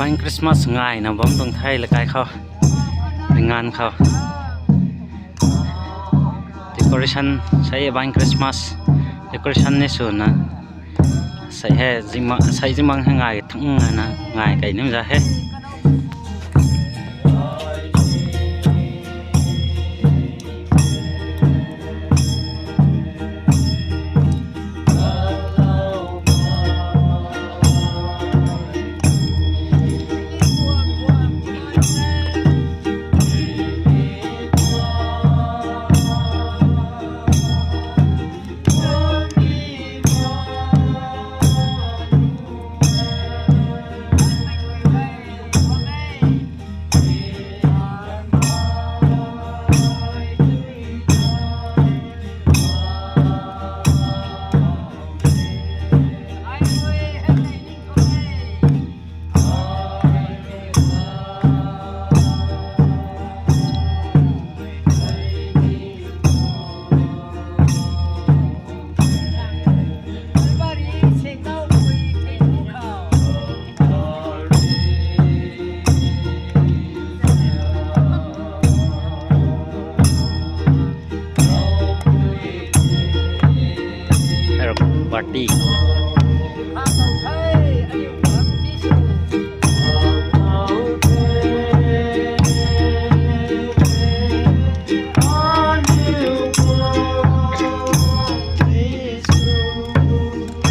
ບານຄຣິສມາສງ່າຍນະ ບໍ່ຕ້ອງໄທລະກາຍເຂົາ ແຮງງານເຂົາ ເດໂກເຣຊັນ ໃຊ້ບານຄຣິສມາສ ເດໂກເຣຊັນໃນສວນນະ ໃຊ້ແຮຈິງມາ ໃຊ້ຈິງມັງໃຫ້ງ່າຍທັງນະ ງ່າຍໄກນີ້ມັນຈະເຮັດ Hello, party.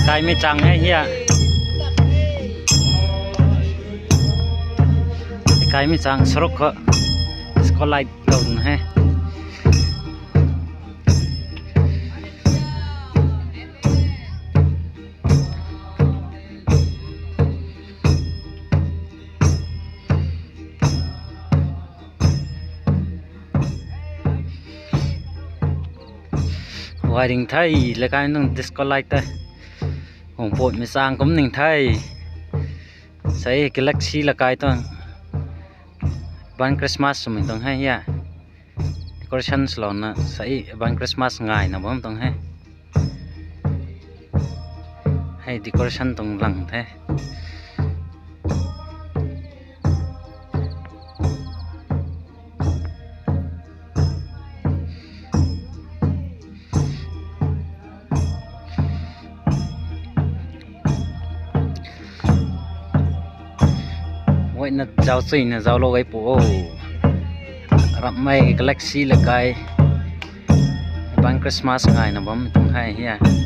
ກາຍມີຈັງໃຫ້ເຮຍ ກາຍມີຈັງສະຫຼຸກເກາະ ສະກອດໄລ ລົງແຮະ ວາຍດິງໄທ ລະການໜຶ່ງດິສໂກໄລແຕ່ ຂອງໂປດແມ່ຊ້າງກົມໜຶ່ງໄທ ໃສ່ກາແລັກຊີລະກາຍຕ້ອງ ບານຄຣິສມາສສະມັຍຕ້ອງໃຫ້ເຮຍ ເດໂກເຣຊັນສະຫຼອງນະ ໃສ່ບານຄຣິສມາສງ່າຍນະ ບໍ່ຕ້ອງໃຫ້ ໃຫ້ເດໂກເຣຊັນຕ້ອງຫຼັງແທ້ ໂອ້ຍ ນະເຈົ້າຊຸຍ ນະເຈົ້າໂລໄກໂປ ຮັບໄມ້ກາແລັກຊີລະກາຍ ບານຄຣິສມາສງ່າຍນະ ບໍ່ຕ້ອງໃຫ້ເຮຍ.